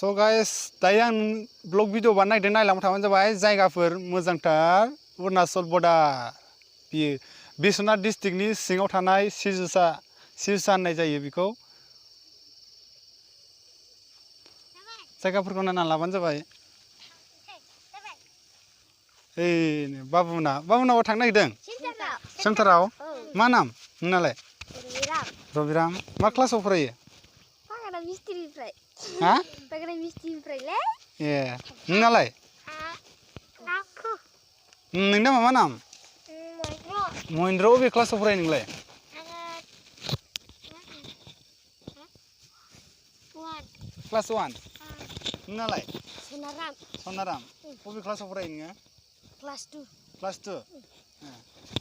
So guys, दायो आं blog video बानायदों नायलांबाय थाबानो जाबाय जायगाफोर मोजांथार अरुणाचल बर्डार बियो बिश्वनाथ डिस्ट्रिक्टनि सिङाव थानाय सिजुसा होननाय जायो बेखौ जायगाफोरखौ नायना लाबानो जाबाय ओइ बाबुनाव थांनो नागिरदों सेन्टाराव मा नाम नोंनालाय रबिराम मा क्लासाव फरायो हा ए नोंनालाय नोंना मा नाम महेन्द्र अबे क्लासाव फरायो नोंलाय क्लास 1 नोंनालाय सनाराम अबे क्लासाव फरायो नोङो क्लास 2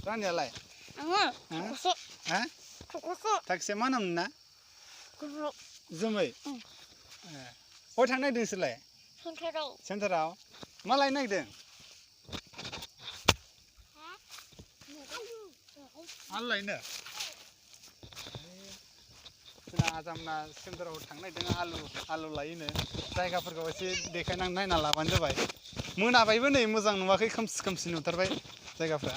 रानियालाय थाखसे मा नाम नोंना जोमै बहाय थांनो नागिरदों नोंसोरलाय सेन्टाराव मा लायनो नागिरदों आलु लायनो जोंना आजामना सेन्टाराव थांनो नागिरदों आलु लायनो जायगाफोरखौ एसे देखायनानै नायना लाबानो जाबाय मोनाबायबो नै मोजां नुवाखै खोमसि नुथारबाय जायगाफ्रा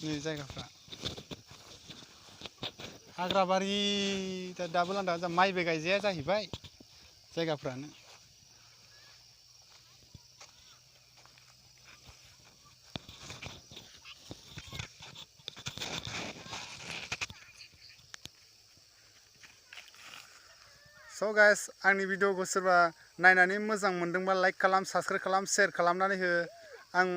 नै जायगाफ्रा हाग्राबारि दाबो लांदां माइबो गायजाया जाहैबाय जायगाफ्रानो So guys, आंनि भिडिअखौ सोरबा नायनानै मोजां मोनदोंबा लाइक खालाम, साबस्क्राइब खालाम, शेयार खालामनानै हो। आं